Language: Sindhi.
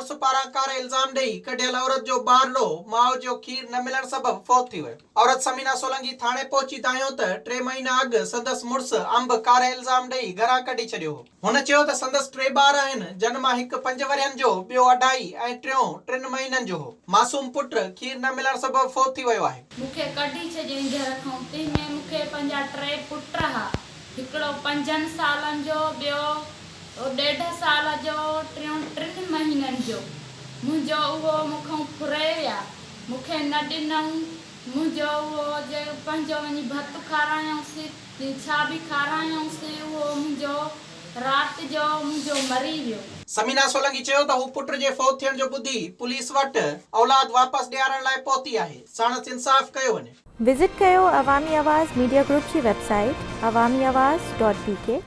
مڙس پاران ڪاري الزام ڏئي ڪڍيل عورت جو ٻارڙو ماء جو کير نه ملڻ سبب فوت ٿي ويو. عورت ثمينه سولنگي ٿاڻي پهچي دانهيو ته ٽي مهينا اڳ سندس مڙس انب ڪاري الزام ڏئي گهران ڪڍي ڇڏيو هو. هن چيو ته سندس ٽي ٻار آهن، جن مان هڪ پنج ورهين جو، ٻيو اڍائي ۽ ٽيون ٽن مهينن جو هو. معصوم پٽ کير نه ملڻ سبب فوت ٿي ويو آهي. مون کي ڪڍي ڇڏيائين گهر کان، تنهن ۾ مون کي پنهنجا ٽي پٽ ها. هڪڙو پنجن سالن جو، ٻيو ڏيڍ سال جو، ٽيون ٽن مهينن جو. منهنجو اهو مون کان ڦري ويا، مون کي نه ڏنائون. منهنجو اهو جي پنهنجو وڃي ڀت کارايائونس، ڇا به کارايائونس، اهو منهنجو رات جو منهنجو مري ويو. ثمينه سولنگي چيو ته هو پٽ جي فوت ٿيڻ جو ٻڌي پوليس وٽ اولاد واپس ڏيارڻ لاء پهتي آهي، ساڻس انصاف ڪيو وڃي. وزٽ ڪيو عوامي آواز ميڊيا گروپ جي website Awami Awaz dot B K.